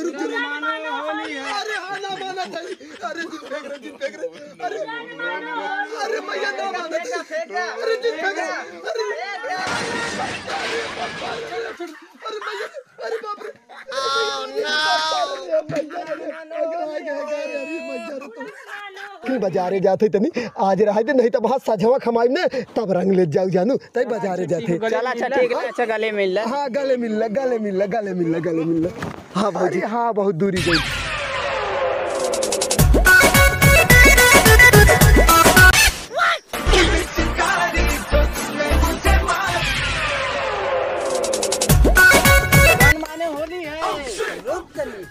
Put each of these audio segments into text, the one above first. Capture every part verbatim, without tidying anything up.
अरे हाँ, ना माना था। अरे जिन फेंक रहे, जिन फेंक रहे। अरे, अरे मैया ना माना था। अरे जिन फेंक रहे। अरे, अरे मैया, अरे बाप रे। अरे मैया, अरे मैया, अरे मैया, अरे मैया, अरे मैया, अरे मैया। कि बजारे जात है तनी, आज रहे दे, नहीं तब हाँ सझवा खमाई ने, तब रंग ले जाऊ जानू, तई बजारे जात है। चला, अच्छा, ठीक है, अच्छा, गले मिल ला। हाँ, गले मिल ला, गले मिल ला, गले मिल ला, गले मिल ला। हाँ भौजी, अरे हाँ, बहुत दूरी गई। माने होली है, रुक तनी।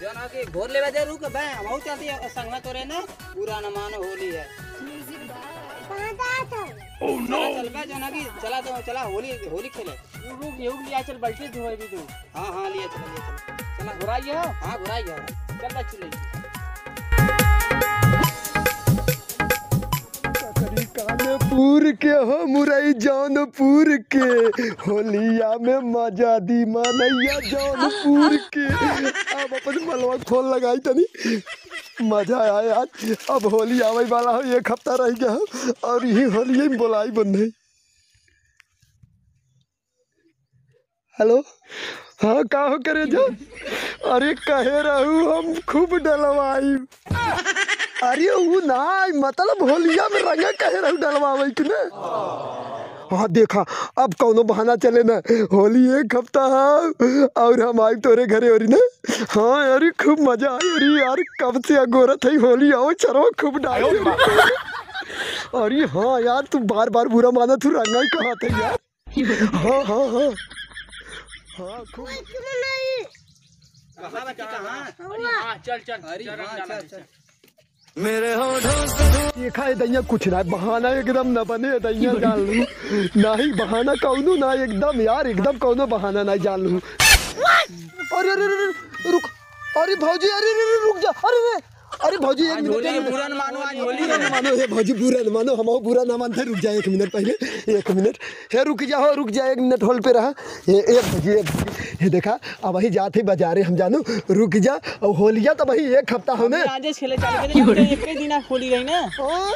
जौन आके घोर लेवे दे, रुक बे, हमहू चलती है, संगवा तोरे ना, बुरा न मानो, होली है। कहाँ जात है? Oh no! चला, चल बे, जौन आके, चला तो, चला, होली, होली खेले। रुक, रुक, ये लिया, चल, बाल्टी धोए भी तू। हाँ, हाँ, लिया, चला, लिया, चला। चला, घुराई है? हाँ, घुराई है। चल बे, चले। ककरी कानपुर के हो मुरई जौनपुर के, होलिया में मजा दी मनैया जौनपुर के। अब अपन मलवा खोल लगाई तनी, मजा आए आज। अब होली आवे वाला हो, एक हफ्ता रह गया हो और यही होलिये में बोलाई बंधे। हेलो, हाँ, का हो करे जा? अरे, कहे रहू हम खूब डलवाई। अरे, ऊ ना, मतलब होलिया में रंगा कहे रहू डलवावे के ना? हाँ, देखा, अब कौनो बहाना चले ना, होली एक हफ्ता है और हम आई तोरे घरे ओरी ना। हाँ, अरे, खूब मजा आई। अरे यार, कब से अगोरत है होली, आओ चलो, खूब डालो। अरे हाँ यार, तू बार बार बुरा माना, तू रंगा ही कहा था यार। हाँ, हाँ, हाँ। हाँ, खूब। कहाँ बच्ची, कहाँ? अरे हाँ, चल, चल, अरे चल, हाँ, चल, चल, चल। चल। देखा है दैया, कुछ ना, बहाना एकदम न बने दैया, जान लू। नहीं बहाना कौनो ना, एकदम यार, एकदम कौनो बहाना ना, जान लू। अरे, अरे, अरे, अरे, रुक। अरे भौजी, अरे, अरे, अरे, रुक जा। अरे, अरे, अरे भौजी, एक आज मिनट, होली एक है, मिनट। बुरा न मानो, आज होली बुरा है। न मानो, हे भौजी, बुरा न मानो, हम बुरा न मानते। रुक जा एक मिनट पहले, एक मिनट। हे रुक जा हो, रुक जा, एक मिनट hold पे रहा। हे, ए भौजी, ए भौजी, हे देखा, अब वही जात है बाजारे हम जानू, रुक जा। और होलिया तो वही एक हफ्ता हो ने। हमने आजे खेले चालू करे, एक ही दिन होली रही ना। हाँ,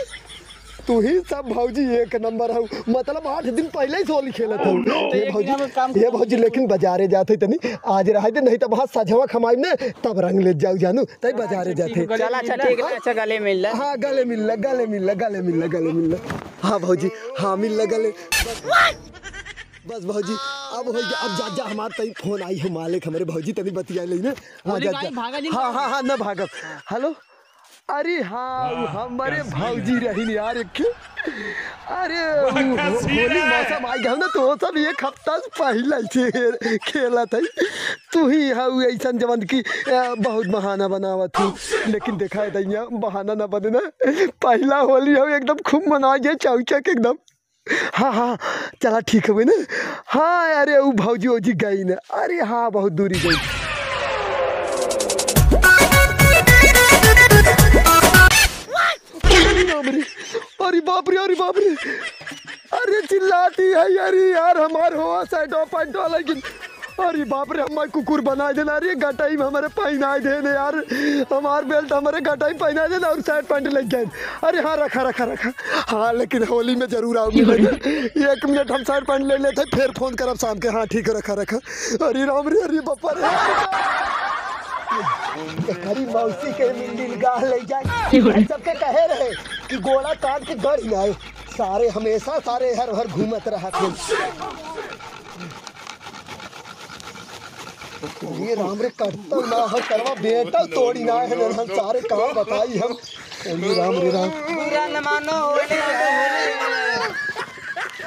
तू ही सब भौजी एक नंबर हो, मतलब आठ दिन पहले ही होली खेलत हो। तो ये एक भौजी, दिन में काम ये खत्म। भौजी, लेकिन बाजारे जात है तनी, आज रहे दे, नहीं तब हाँ सझवा खमाई ने, तब रंग ले जाऊ जानू। तई बाजारे जाते। चला, अच्छा, ठीक है, अच्छा, गले मिल ला। हाँ, गले मिल ला, गले मिल ला, गले मिल ला, गले मिल ला। हाँ भौजी, हाँ मिल ला गले। बस, बस भौजी, अब हो गया, अब जा, जा, हमार तई फोन आई है मालिक, हमरे भौजी तनी बतिया ले ना। हाँ, बोली जा, भाई, जा। भागा जिन। हाँ, हाँ, हाँ, ना भागब। हेलो, अरे हाँ, उ वाह, हमरे का scene भौजी है। रहिन यार एक ठे। अरे, वाह, उ का हो-, scene होली है। मौसम आई गयो ना, तो वो सब एक हफ्ता से पहले से खेलत है। तू ही हऊ ऐसन जवन की, अ, बहुत बहाना बनावत हूँ। लेकिन देखा है दैया, बहाना ना बने ना। पहला होली हो एकदम खूब मनाए गए, चौचक एकदम। हाँ, हाँ, चला ठीक हवे ना। हाँ, अरे, उ भौजी, ओजी गई ना। अरे, हाँ, बहुत दूरी गई। अरे बाप रे, अरे बाप रे। अरे चिल्लाती है, अरे यार, हमार हो shirt और pant वाला की। अरे बाप रे, हमार कुकुर बनाए देना। अरे गटाई में हमारे पहनाए देने यार, हमार belt हमारे गटाई में पहनाए देना और shirt pant लग गए। अरे हाँ, रखा, रखा, रखा। हाँ, लेकिन होली में जरूर आओगी। एक मिनट, हम shirt pant ले लेते हैं, फिर फोन करब शाम के। हाँ, ठीक है, रखा, रखा। अरे राम रे, अरे बापा रे। हरी मौसी के मिल गाह ले जाए। सबके कहे रहे कि गोला काट के गढ़ ही आए। सारे हमेशा सारे हर हर घूमत रहा थे। ये राम रे, कटता ना हो करवा, बेटा तोड़ी ना है ना, सारे कहाँ बताई हम। अरे राम रे राम। बुरा न मानो, होली है, होली है।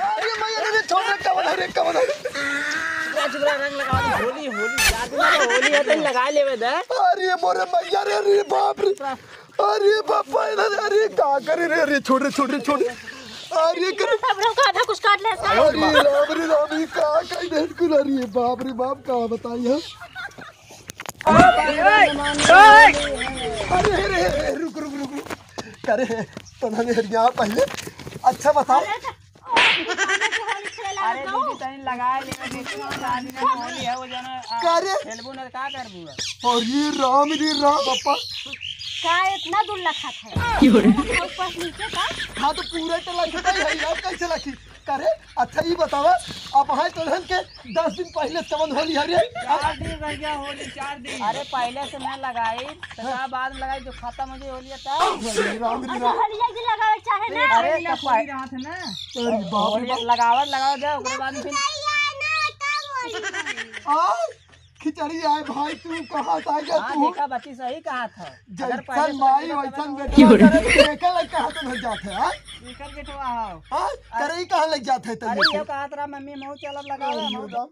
अरे मैया रे, छोड़ रे, कवन है रे, कवन है? पूरा चुगला रंग लगा दे, होली, होली, याद ना हो, होली है, तो लगा लेवे दे। अरे मोरे मैया रे, अरे बाप रे। अरे बापा, इधर, अरे का करे रे, अरे छोड़ रे, छोड़ रे, छोड़ रे। अरे कर, सब लोग का आधा कुछ काट ले, सब। अरे राम रे राम, ये का कही दे कुल, अरे बाप रे बाप, का बताई हम। अरे, अरे, अरे, रुक, रुक, रुक, रुक। अरे, तो ना मेरे यहाँ पहले अच्छा बताओ। अरे, तो, अरे, दीदी, तनी लगा ले, दो तीन चार दिन में होली है, वो जाना, आ, करे? खेलबू ना, का करबू अब? अरे राम रे राम, बापा। का इतना दूर लखत है? क्यों रे? ऊपर नीचे का? हाँ, तो पूरे तो लखते ही है यार, कैसे लखी? करे? अच्छा, ई बतावा, अब हाँ तोहन के दस दिन पहिले कवन होली हरे? चार दिन रह गया होली, चार दिन। अरे, पहिले से ना लगाई, तो का बाद में लगाई, जो खत्म हो जाए होली तब। अरे राम रे अच्छा, राम। होलिया की लगावे चाहे ना। अरे, अरे, तब होली पाए- रात है ना। अरे बाप रे होली बाप। लगावत, लगावत जाओ, ओकरे बाद में फिर आ, खिचड़ी आए भाई, तू कहाँ से आ गया हाँ, तू? देखा, बच्ची सही कहा था। अगर जैसन पहले से माई, लगी तो वैसन तब बेटा। क्यों रे? करे, एकर लग कहाँ से लग जात है, हाँ? एकर बेटवा हो। हाँ? करे, ई कहाँ लग जात है अरे, तैसे? ये कहा था, मम्मी, महू चलब लगावे, अरे महू राम,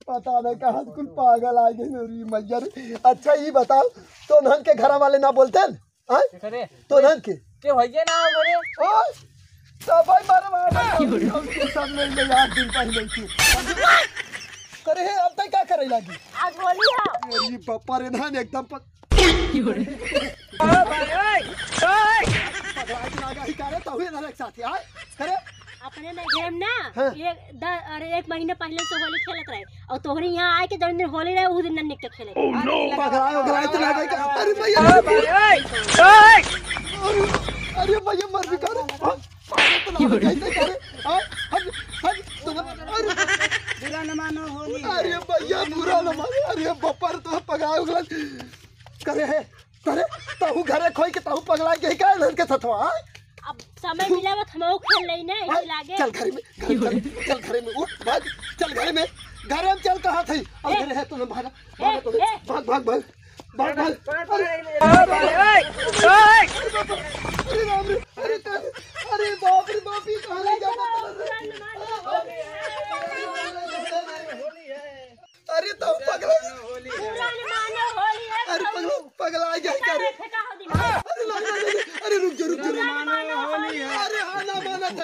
पता नहीं कहाँ से कुल पागल आ गए रे मैया रे। अच्छा, ई बताओ, तोहन के घर वाले ना बोलते हैं? आय? केकरे? तोहन के? के भैया ना हो घरे? आय? सब भाई मारे, मारे, मारे। सब ले ले यार, दिन पहले की। करे है, अब तक का करे लागी? आज होली है। अरे बापा रे, धान एकदम प-, ओ भाई, ओए, ओए। पगला के लागा ही का रे, तू ही ना एक साथी, आय? करे? अपने नैहर में ना, हाँ। एक द-, अरे, एक महीने पहले से होली खेलत रहे, और तोहरे यहाँ आए के जौन दिन होली रहे, उस दिन न निकल खेले। पगलाए, पगलाए तो ना भाई का। अरे भैया, अरे, अरे, अरे भैया, मर भी कर। हाँ, पागल तो ना हो जाए, कैसे करे? हाँ, हट, हट, तो ना, अरे, बुरा न मानो, होली है। अरे भैया, बुरा न मानो। अरे बपर तो पगलाए, उगला करे है। अरे, तहु घरे खोई के तहु पगला के का इधर के सथवा, हाँ? अब समय मिला बा, हमहू खेल लेई ना, हाँ? यही लागे। चल घरे में, घरे, चल, चल घरे में, उठ, भाग, चल घरे में, घरे में चल, कहा थे? अब ए, घरे है तो ना, भागा, भागा ए, तो, ए। भाग, भाग, भाग, भाग, भाग। अरे, अरे, अरे, अरे, अरे, अरे राम रे, अरे, अरे बाप रे बाप, ये कहाँ ले जाता है? अरे तो पगला। बुरा न मानो, होली है, अरे पगला, पगला आ गया क्या रे? फेंका हो दिमाग। अरे नहीं, नहीं, नहीं, अरे रुक जा, रुक जा, रुक जा। बुरा न मानो, होली है। अरे हाँ, ना माना था।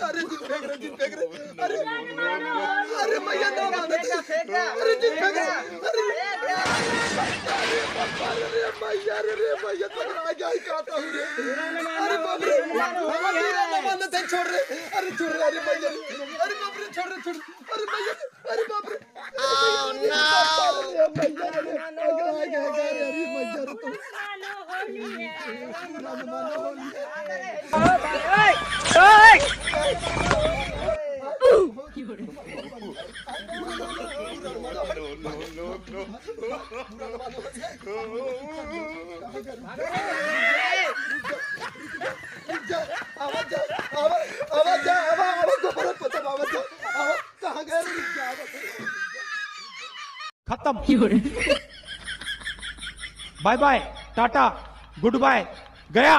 अरे जिन फेंक रे, जिन फेंक रे। अरे, बुरा न मानो, होली अरे मैया ना माना था। अरे जिन फेंक रे। अरे, अरे मैया रे, रे मैया, पगला आ गया, का था रे? अरे बाप रे, बुरा न माना था, छोड़ रे। अरे छोड़ रे, अरे मैया रे। अरे बाप रे, छोड़ रे, छोड़ रे। अरे मैया रे, अरे बाप रे। अरे मैया रे, अरे मैया रे, अरे मैया रे, अरे मैया रे, तो। आवाज जा, आवाज, आवाज जा, आवाज, आवाज, गोपाल पता, आवाज जा, आवाज, कहाँ गए रे? खत्म। Bye bye, tata, goodbye, गया।